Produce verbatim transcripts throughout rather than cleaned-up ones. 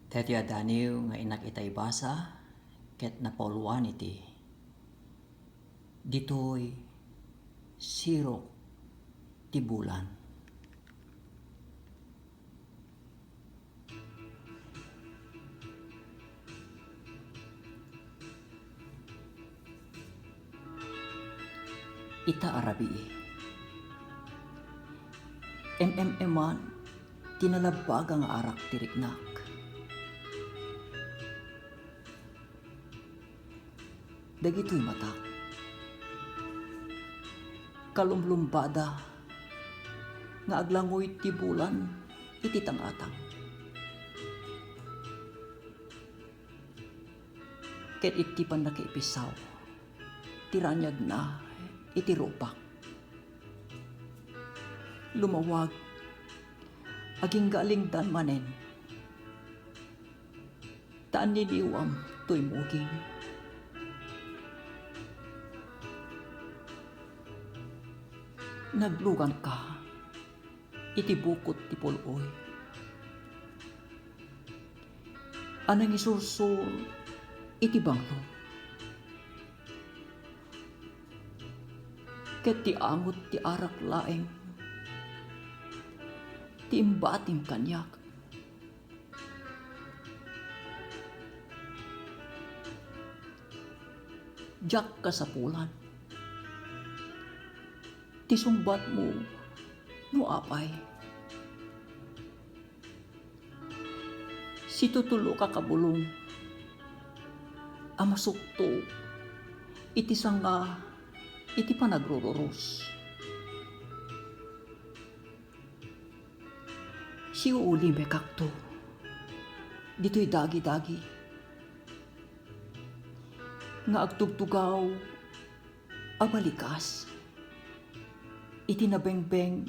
Daytoy a daniw nga innak ita ibasa ket napauluan iti, ditoy sirok ti bulan. Ita a rabii, em-em-eman ti nalabbaga nga arak ti riknak. Dagitoy matak, kalumlumbada nga aglangoy ti bulan iti tangatang. Ket iti pannakaipisaw ti raniagna iti rupak, lumawag, agingga alingdan manen. Ta anniniwam toy muging. Nagluganka iti bukot ti pul-oy a nangisursur iti banglo. Ket ti angot ti arak laeng ti imbatim kaniak. Diak kasapulan ti sungbatmo no apay. Situtuloka kabulong a masuktok iti sanga iti panagrururos. Siuulimekakto ditoy dagidagi nga agtugtugaw a balikas iti nabengbeng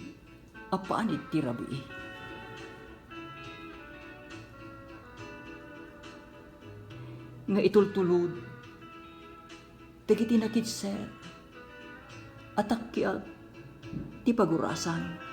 a panit ti rabii nga itultulod dagiti nakidser a takkiag ti pagurasan.